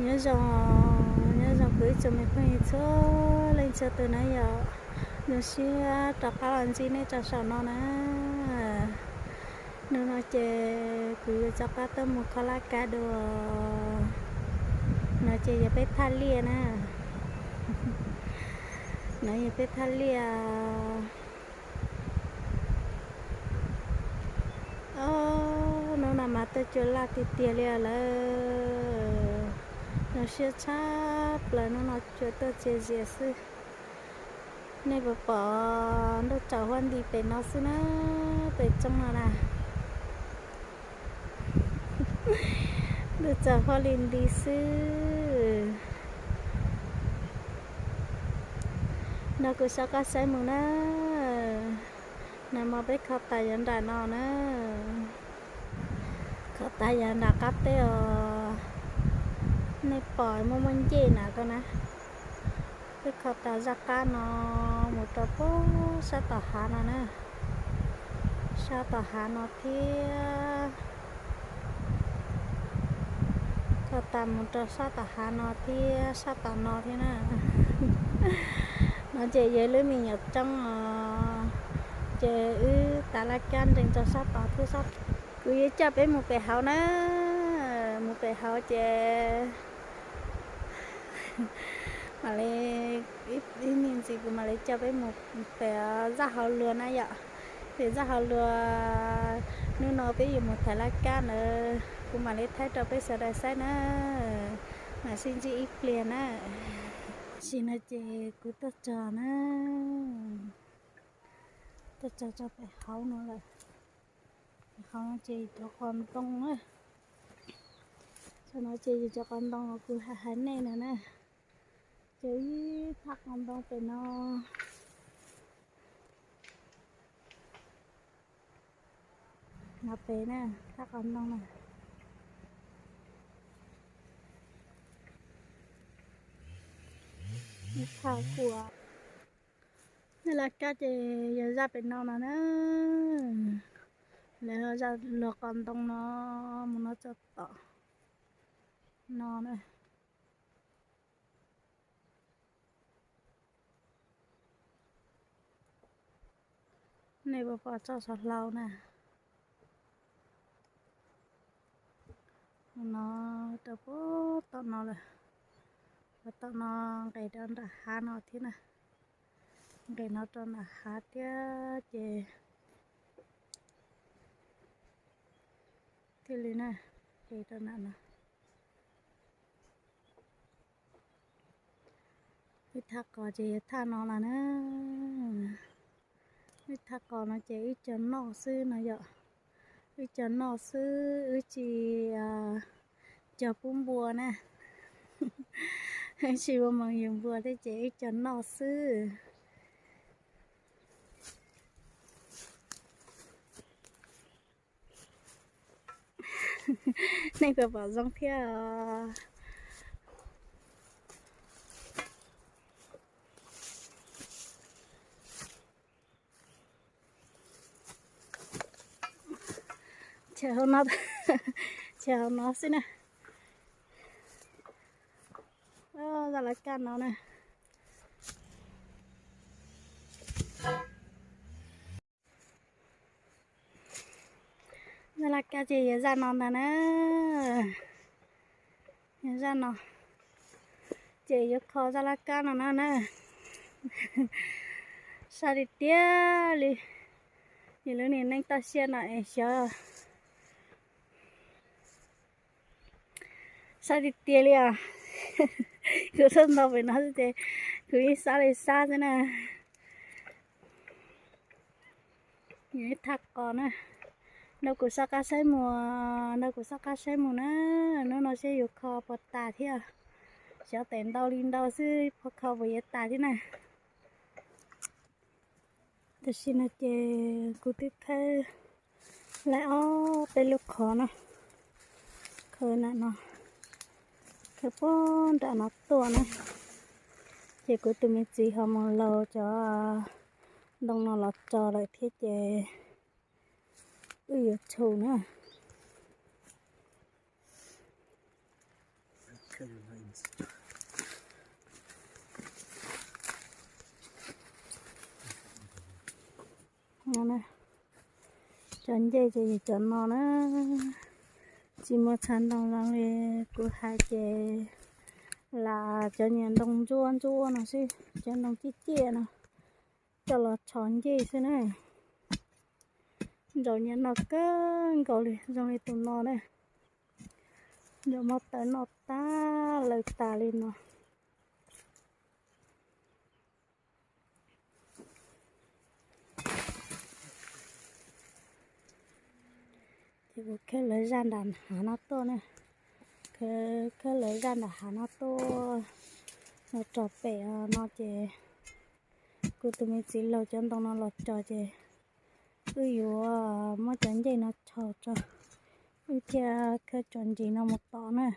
Nyob zoo, nyob zoo kuv ib tsoom me phooj ywg txhua leej txhua tus na yom. Zoo siab rov qab los ntsib nej rau saum no na. Hnub no ces kuv yuav rov qab tuaj mus kho laj kab dua. No ces yog peb thaj liaj na. No yog peb thaj liaj. Hnub no mas tuaj cua laj tiag tiag li lawm. Zoo siab tshaj plaws, hnub no cua tuaj txias zias xwb. Nej puas pom ntuj tsaus huab nti pem no xwb na, pem tsooj no na. Ntuj tsaus huab li nti xwb. No kuv xa koj saib mus na. Nag hmo peb kho tas yav nram no na. Kho tas yav nram qab teb os. Nej pom muaj muaj ncej na rau na. Peb kho tas zaj qab no mus rau pem sab tom hav no na. Sab tom hav no thiab. Kho tas mus rau sab tom hav no thiab sab tom no thiab na. No ces yog lub me nyuam roob os. Ces wb tav laj kab nrees rau sab tod thiab sab. Kuv yuav coj peb mus pem hauv na. Mus pem hauv ces mam li, ib me ntsis kuv mam li coj peb mus pem zaj hauv luag na yom. Pem zaj hauv luag, hnub no peb yuav mus thaiv laj kab ntawd kuv mam li thaij rau peb sawv daws saib na. Mam sib ntsib ib pliag na. Tam sim no ces kuv tuaj txog na. Tuaj txog rau pem hauv no lawm. Hauv no ces cov qos ntoo na. Cov no ces yog cov qos ntoo uas kuv hais hais nej no na. Ces ib thaj qos ntoo pem no. No pem na, thaj qos ntoo na. Ib thaj kua. Nej laj kab ces yog zaj pem no no na. Lawv zaj luag qos ntoo no mus no txog tom no na. Nej puas pom txoj saw hlau na. No rau puag tom no lawm. Puag tom no nqes rau nram hav no thiab na. Nqes no rau nram hav thiab ces thiaj li na, nqes rau nram no. Ib thaj qos ces yog thaj no lawm na. Ib thaj qos no ces wb cog noj xwb no yom. Wb cog noj xwb, wb tsis cog pub npua na. Wb tsis ua moos yug npua thiab ces wb cog noj xwb. Nej puas pom zoo thiab os? Chaw hauv no, chaw hauv no xwb na. Zaj laj kab no na. Zaj laj kab ces yog zaj no ntag na. Yog zaj no. Ces yuav kho zaj laj kab no na na. Sab tiag tiag li. Yus lub niag neej toj siab no es xyov. Sab tiag tiag li os. Kuv tuaj nto pem no xwb ces kuv yeej sab li sab xwb na. Yog ib thaj qos na. Nrog kuv soj qab saib mus, nrog kuv soj qab saib mus na. Hnub no seb yus kho puas tas thiab. Xyov tes ntau li ntau xwb, kho puas yuav tas thiab na. Tam sim no ces kuv twb khawb laib ob peb lub qhov na. Khawb nram no, khawb puag nram no tuaj na. Ces kuv tus me txiv ho mus laus cov ntoo no los tso lawm thiab ces wb yuav tshum na. Cov ncej ces yog cov no na, tsis muaj tshav ntoo zoo li kuv hais ces lam cov niag ntoo ntsuab ntsuab no xwb, cov ntoo ciaj ciaj no coj los tshos ncej xwb na. Ntsaum niag no kawg nkaus li, zoo li tus no na, ntsaum muab tawv noj tag lawm tas li no. Ces kuv khawb lawv zaj nram hav no tuaj na, khawb lawv zaj nram hav no tuaj los rau pem no ces kuv tus me txiv laug cov ntoo no los tso ces wb yuav muab cov ncej no tshos tso, wb thiaj khawb tso ntsis no mus tom na.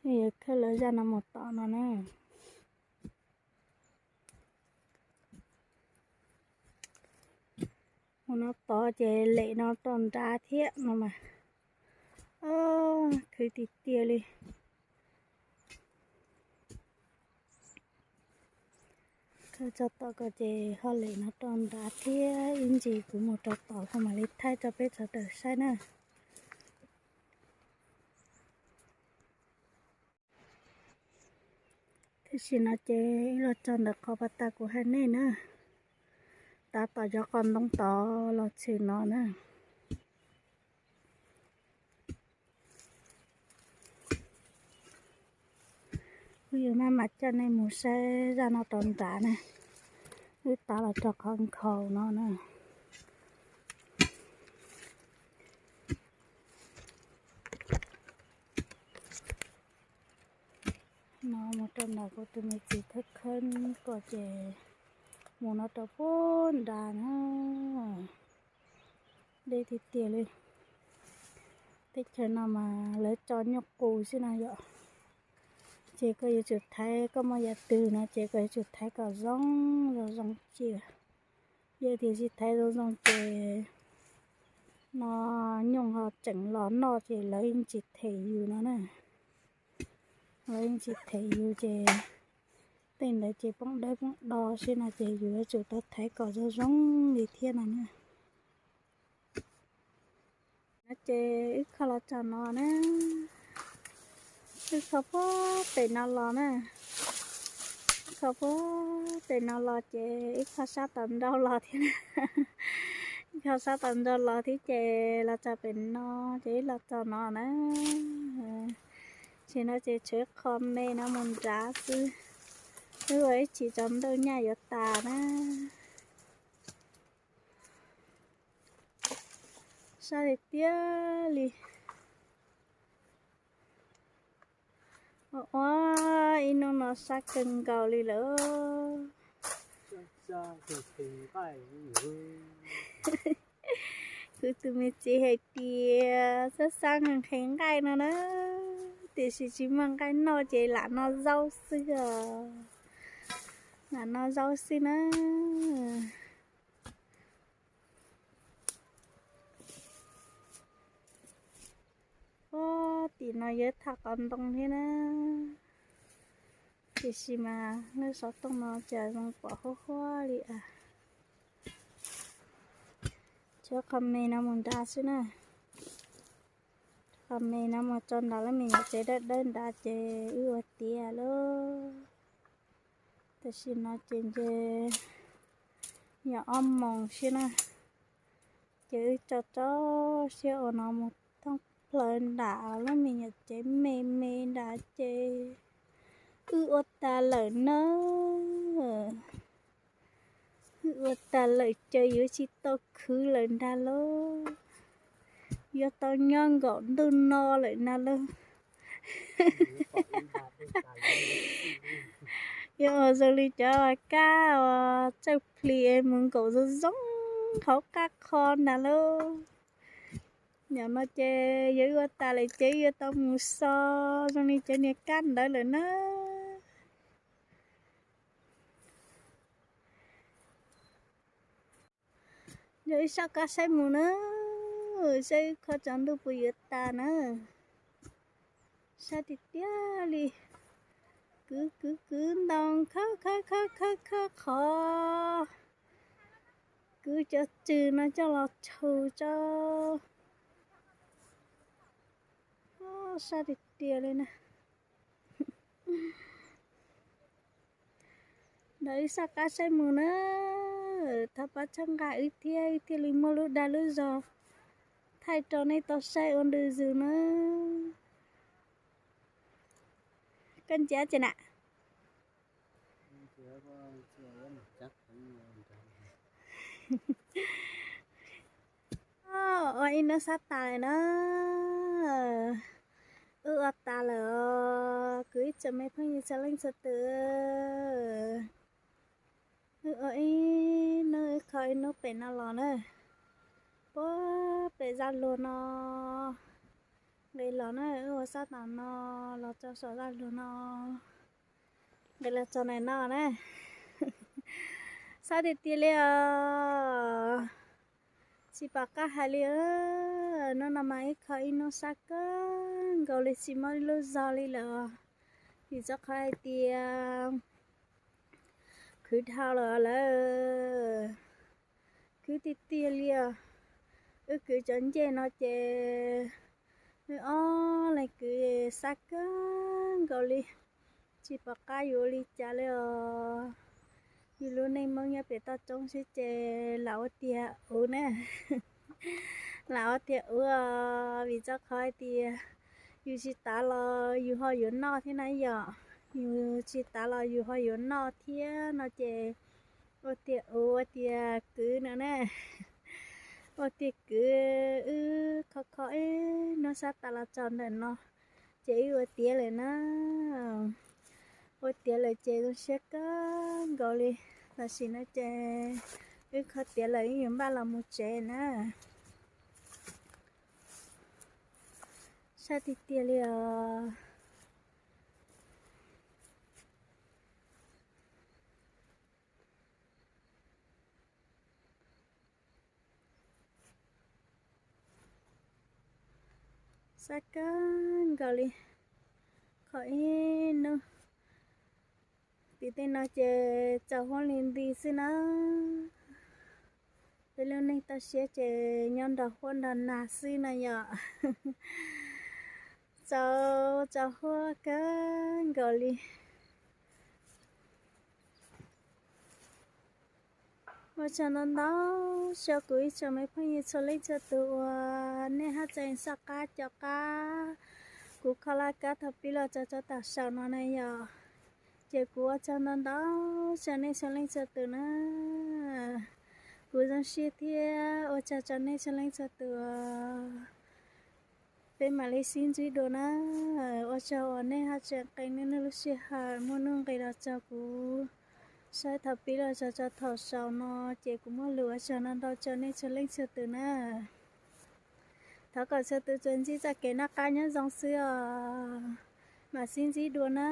Wb yuav khawb lawv zaj no mus tom no na. Mus no tod ces lem no rau nrad thiab no mas, khwv tiag tiag li. Khawb tso tom ko ces ho lem no rau nrad thiab, ib ntsis kuv mus rau tod kuv mam li thaij rau peb sawv daws saib na. Tam sim no ces wb los txog ntawm qhov pas tas kuv hais nej na, tav tom cov qos ntoo tod los txhim no na. Wb yuav maj mam coj nej mus saib zaj no rau nrad na, wb tav los rau qhov nkhaus no na. No mus rau nram kuv tus me txiv khawb khawb ko ces mus no rau puag nrad na. Deb tiag tiag li. Teb chaws no mas lawv tso nyuj qus xwb no yom. Ces koj yuav tsum thaiv, koj muaj yam twg no ces koj yuav tsum thaiv kom zoo zoo zoo cia. Yog tias tsis thaiv zoo zoo ces no nyuj ho tseem los noj ces lawv yeej tsis them yus no na. Lawv yeej tsis them yus ces tej ntawd ces poob dawb poob do xwb no ces yus yuav tsum tau thaiv kom zoo zoo li thiab no na. No ces wb kho los txog no na, wb kho puag pem no los na, wb kho puag pem no los ces wb kho sab tom nraud los thiab na, wb kho sab tom nraud los thiab ces los txog pem no ces wb los txog no na. Tam sim no ces tshuav qho me no mus nrad xwb, wb ua ib chim tsaus ntuj nyaj yuav tas na. Sab tiag tiag li. Ua ua ib hnub no sab kawg nkaus li lawm. Kuv tus me txiv hais tias sab sab nqhis nqhis nqaij no na, tiam sis tsis muaj nqaij noj ces lam noj zaub xwb os. Lam noj zaub xwb na. Ua tim no yog thaj qos ntoo thiab na, tiam sis mas lub xov tooj no cas zoo pom huab huab li as. Tshuav qhov me no mus nrad xwb na. Qhov me no mus tso nrad lub me nyuam tsev dawb dawb nrad ces wb ua tiav lauj. Tam sim no ces nce yog ob moos xwb na, ces wb tso tso siab ua no mus thoob plaws nram lub me nyuam tsev me me nrad ces wb ua tas lawm na. Wb ua tas lawm ces yuav tsis tau khwv lawm ntag lauj. Yuav tau nyob nkaum ntuj no lawm ntag lauj. Yog zoo li cov kab uas txawj plis mus nkaum zoo zoo hauv qab qho ntag lauj. Nim no ces yog wb ua tas lawm ces wb yuav tau mus so zoo li cov niag kab ntawd lawm na. Yog wb soj kab saib mus na. Saib wb kho tsaus ntuj puas yuav tas na. Sab tiag tiag li. Kwv kwv kwv ntoo khawb khawb khawb khawb khawb qhov. Kwv cov tswg no coj los rhau tso. Sab tiag tiag li na. Nrog wb saj qab saib mus na. Thov pab txhawb nqa wb thiab wb thiaj li muaj lub dag lub zog thaij rau nej tau saib ua ntu zus na. Koj ncav ces na. Ua ib hnub sab tas lawm na. Wb ua tas lawm os, kuv ib tsoom me phooj ywg txhua leej txhua tus. Wb ua ib hnub, wb kho ib hnub pem no los na. Puag pem zaj luag no nqis los na, wb ua sab tom no los rau saum zaj luag no, nqis los txog ntawm no na. Sab tiag tiag li os. Tsis pom qab hais li. Hnub no mas ib kho ib hnub sab kawg nkaus li, tsis muaj ib lub zog li lawm. Vim rau qhov hais tias khwv dhau lawm lawm. Khwv tiag tiag li os. Wb kwv cov ncej no ces wb ob leeg kwv sab kawg nkaus li, tsis pom qab yuav ua li cas li os. Yus lub neej Hmoob nyob pem toj roob xwb ces lam ua tiag ua na. Lam ua tiag ua, vim rau qhov hais tias yus tsis tav los yus ho yuav noj thiab na yom. Yus tsis tav los yus ho yuav noj thiab no ces ua tiag ua, ua tiag kwv no na. Ua tiag kwv, wb kho kho ib hnub sab tas los txog ntawm no ces wb ua tiav lawm na. Ua tiav lawm ces zoo siab kawg nkaus li. Tam sim no ces wb kho tiav lawm, wb yuav npaj los mus tsev na. Sab tiag tiag li os. Sab kawg nkaus li. Kho ib hnub. Tim tej no ces tsaus huab li nti xwb na. Peb lub neej toj siab ces nyob nrog huab nrog nag xwb no yom. Tsaus, tsaus huab kawg nkaus li. Ua tsaug ntau ntau rau kuv ib tsoom me phooj ywg txhua leej txhua tus uas nej haj tseem soj qab cov qab kuv kho laj kab thaum pib los txog rau tam sim no na yom. Ces kuv ua tsaug ntau ntau rau nej txhua leej txhua tus na. Kuv zoo siab thiab ua tsaug rau nej txhua leej txhua tus. Peb mam li sib ntsib dua na. Ua tsaug uas nej haj tseem qee nej lub sij hawm muaj nuj nqis los txog kuv saib thaum pib los txog rau thaum xaus no, ces kuv muaj lus ua tsaug ntau ntau rau nej txhua leej txhua tus na. Thov kom txhua tus tsuas ntsib txoj kev noj qab nyob zoo xwb os. Mam sib ntsib dua na.